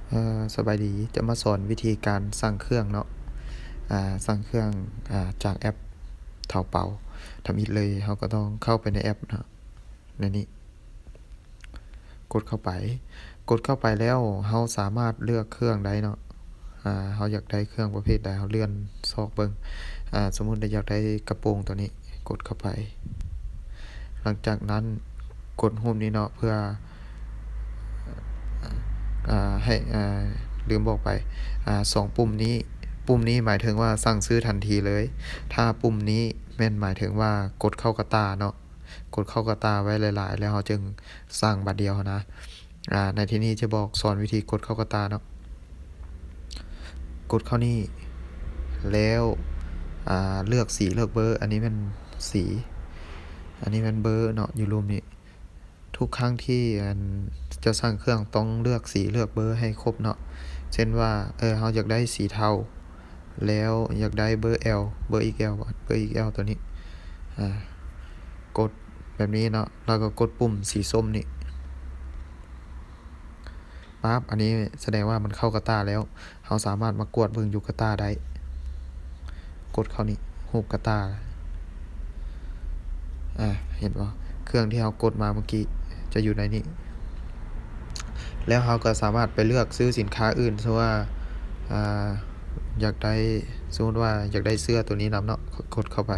ເອີ ສະບາຍດີ ຈະມາສອນວິທີການສັ່ງເຄື່ອງເນາະ ອ່າ ສັ່ງເຄື່ອງ ອ່າ ຈາກແອັບເຖົາເປົາ. ທຳອິດເລີຍ ເຮົາກໍຕ້ອງເຂົ້າໄປໃນແອັບເນາະ ໃນນີ້ ກົດເຂົ້າໄປ. ກົດເຂົ້າໄປແລ້ວ ເຮົາສາມາດເລືອກເຄື່ອງໄດ້ເນາະ ອ່າ ເຮົາຢາກໄດ້ເຄື່ອງປະເພດໃດ ເຮົາເລື່ອນຊອກເບິ່ງ. ອ່າ ສົມມຸດວ່າຢາກໄດ້ກະໂປງຕົວນີ້ ກົດເຂົ້າໄປ. ຫຼັງຈາກນັ້ນ ກົດຮູບນີ້ເນາະ ເພື່ອ ອ່າ ໃຫ້ ອ່າ ລືມບອກໄປ ອ່າ ສອງປຸ່ມນີ້ ປຸ່ມນີ້ໝາຍເຖິງວ່າສັ່ງຊື້ທັນທີເລີຍ. ຖ້າປຸ່ມນີ້ແມ່ນໝາຍເຖິງວ່າກົດເຂົ້າກະຕ່າເນາະ ກົດເຂົ້າກະຕ່າໄວ້ຫຼາຍໆ ແລ້ວເຮົາຈຶ່ງສັ່ງບາດດຽວນະ. ອ່າ ໃນທີ່ນີ້ຈະບອກ ສອນວິທີກົດເຂົ້າກະຕ່າເນາະ. ກົດເຂົ້ານີ້ ແລ້ວ ອ່າ ເລືອກສີເລືອກເບີ. ອັນນີ້ແມ່ນສີ ອັນນີ້ແມ່ນເບີເນາະ ຢູ່ລຸ່ມນີ້. ທຸກຄັ້ງທີ່ ອັນ ຈະສັ່ງເຄື່ອງ ຕ້ອງເລືອກສີເລືອກເບີໃຫ້ຄົບເນາະ. ເຊັ່ນວ່າ ເອີ ເຮົາຢາກໄດ້ສີເທົາ ແລ້ວຢາກໄດ້ເບີແອລ ເບີເອັກແອລ ເບີເອັກແອລຕົວນີ້ ອ່າ ກົດແບບນີ້ເນາະ ແລ້ວກໍກົດປຸ່ມສີສົ້ມນີ້ ປັບ ອັນນີ້ສະແດງວ່າມັນເຂົ້າກະຕ່າແລ້ວ. ເຮົາສາມາດມາກວດເບິ່ງຢູ່ກະຕ່າໄດ້. ກົດເຂົ້ານີ້ ຮູບກະຕ່າ ອ່າ ເຫັນບໍ່? ເຄື່ອງທີ່ເຮົາກົດມາເມື່ອກີ້ຈະຢູ່ໃນນີ້. ແລ້ວເຮົາກໍສາມາດໄປເລືອກຊື້ສິນຄ້າອື່ນ ສົມມຸດວ່າ ອ່າ ຢາກໄດ້ ສົມມຸດວ່າຢາກໄດ້ເສື້ອຕົວນີ້ນຳເນາະ ກົດເຂົ້າໄປ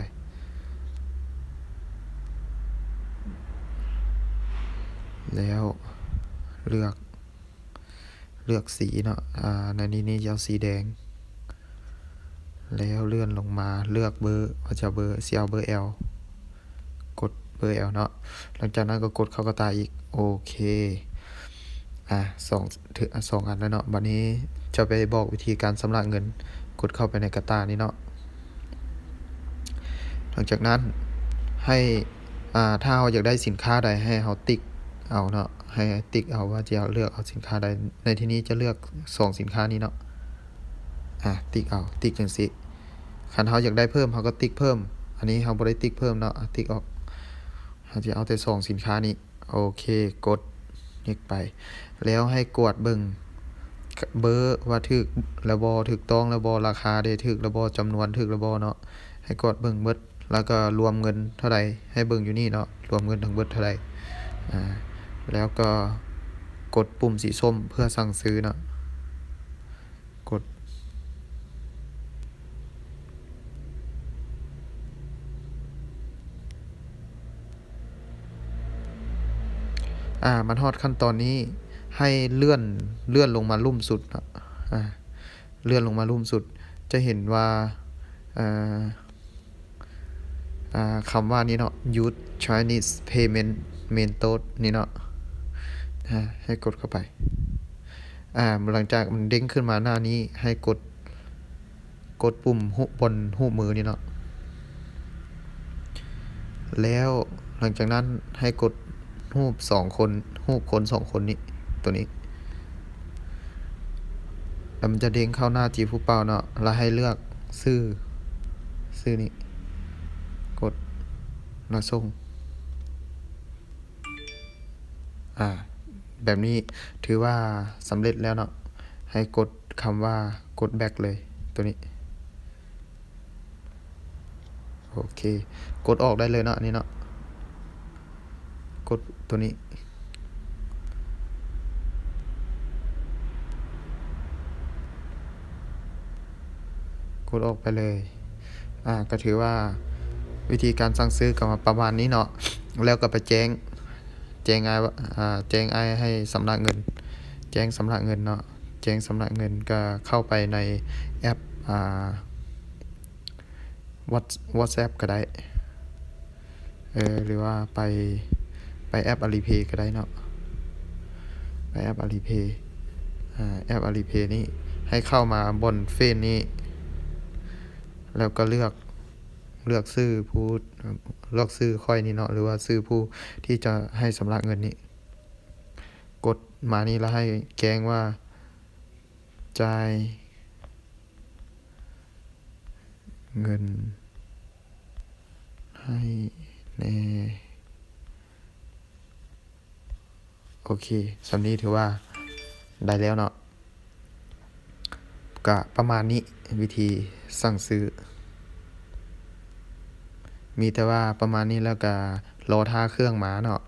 ແລ້ວເລືອກ ເລືອກສີເນາະ ອ່າ ໃນນີ້ນີ້ຈະເອົາສີແດງ ແລ້ວເລື່ອນລົງມາເລືອກເບີ ວ່າຈະເບີ ຊິເອົາເບີແອລ ກົດເບີແອລເນາະ. ຫຼັງຈາກນັ້ນກໍກົດເຂົ້າກະຕ່າອີກ. ໂອເຄ ອ່າ ສອງ ຖື ສອງອັນແລ້ວເນາະ. ບາດນີ້ຈະໄປບອກວິທີການຊຳລະເງິນ ກົດເຂົ້າໄປໃນກະຕ່ານີ້ເນາະ. ຫຼັງຈາກນັ້ນໃຫ້ ອ່າ ຖ້າເຮົາຢາກໄດ້ສິນຄ້າໃດ ໃຫ້ເຮົາຕິກເອົາເນາະ ໃຫ້ຕິກເອົາວ່າຈະເລືອກເອົາສິນຄ້າໃດ. ໃນທີ່ນີ້ຈະເລືອກສອງສິນຄ້ານີ້ເນາະ ອ່າ ຕິກເອົາ ຕິກຈັ່ງຊີ້. ຄັນເຮົາຢາກໄດ້ເພີ່ມ ເຮົາກໍຕິກເພີ່ມ. ອັນນີ້ເຮົາບໍ່ໄດ້ຕິກເພີ່ມເນາະ ຕິກອອກ. ເຮົາຈະເອົາແຕ່ສອງສິນຄ້ານີ້. ໂອເຄ ກົດ next ໄປ ແລ້ວໃຫ້ກວດເບິ່ງເບີວ່າຖືກແລ້ວບໍ່ ຖືກຕ້ອງແລ້ວບໍ່ ລາຄາເດ ຖືກແລ້ວບໍ່ ຈຳນວນຖືກແລ້ວບໍ່ເນາະ. ໃຫ້ກວດເບິ່ງໝົດ ແລ້ວກໍລວມເງິນເທົ່າໃດ ໃຫ້ເບິ່ງຢູ່ນີ້ເນາະ ລວມເງິນທັງເບິດເທົ່າໃດ. ອ່າ ແລ້ວກໍກົດປຸ່ມສີສົ້ມເພື່ອສັ່ງຊື້ເນາະ. ກົດ ອ່າ ມັນຮອດຂັ້ນຕອນນີ້ ໃຫ້ເລື່ອນ ເລື່ອນລົງມາລຸ່ມສຸດເນາະ ອ່າ ເລື່ອນລົງມາລຸ່ມສຸດ ຈະເຫັນວ່າ ອ່າ ອ່າ ຄຳວ່ານີ້ເນາະ Use Chinese Payment Method ນີ້ເນາະ ອ່າ ໃຫ້ກົດເຂົ້າໄປ. ອ່າ ຫຼັງຈາກມັນເດ້ງຂຶ້ນມາໜ້ານີ້ ໃຫ້ກົດ ກົດປຸ່ມຮູບ ບ່ອນຮູບມືນີ້ເນາະ ແລ້ວຫຼັງຈາກນັ້ນໃຫ້ກົດຮູບສອງຄົນ ຮູບຄົນສອງຄົນນີ້ ໂຕນີ້ ແລ້ວມັນຈະເດ້ງເຂົ້າໜ້າຈີບຜູ້ເປົ່າເນາະ ແລ້ວໃຫ້ເລືອກຊື່ ຊື່ນີ້ ກົດ ແລ້ວສົ່ງ. ອ່າ ແບບນີ້ຖືວ່າສຳເລັດແລ້ວເນາະ ໃຫ້ກົດຄຳວ່າ ກົດ back ເລີຍ ໂຕນີ້ ໂອເຄ ກົດອອກໄດ້ເລີຍເນາະ ອັນນີ້ເນາະ ກົດໂຕນີ້ ກົດອອກໄປເລີຍ. ອ່າ ກໍຖືວ່າວິທີການສັ່ງຊື້ກໍປະມານນີ້ເນາະ ແລ້ວກໍໄປແຈ້ງ ແຈ້ງອ້າຍວ່າ ອ່າ ແຈ້ງອ້າຍໃຫ້ຊຳລະເງິນ ແຈ້ງຊຳລະເງິນເນາະ ແຈ້ງຊຳລະເງິນ ກໍເຂົ້າໄປໃນແອັບ ອ່າ ວັດ WhatsApp ກໍໄດ້ ເອີ ຫຼືວ່າໄປ ໄປແອັບ Alipay ກໍໄດ້ເນາະ ໄປແອັບ Alipay ອ່າ ແອັບ Alipay ນີ້ ໃຫ້ເຂົ້າມາບ່ອນເຟນນີ້ ແລ້ວກໍເລືອກ ເລືອກຊື່ຜູ້ ເລືອກຊື່ຂ້ອຍນີ້ເນາະ ຫຼືວ່າຊື່ຜູ້ທີ່ຈະໃຫ້ຊຳລະເງິນນີ້ ກົດມານີ້ ແລ້ວໃຫ້ແຈ້ງວ່າ ຈ່າຍເງິນໃຫ້ແດ່. ໂອເຄ ສ່ຳນີ້ຖືວ່າໄດ້ແລ້ວເນາະ ກະປະມານນີ້ ວິທີສັ່ງຊື້ ມີແຕ່ວ່າປະມານນີ້ ແລ້ວກະລໍຖ້າເຄື່ອງມາເນາະ.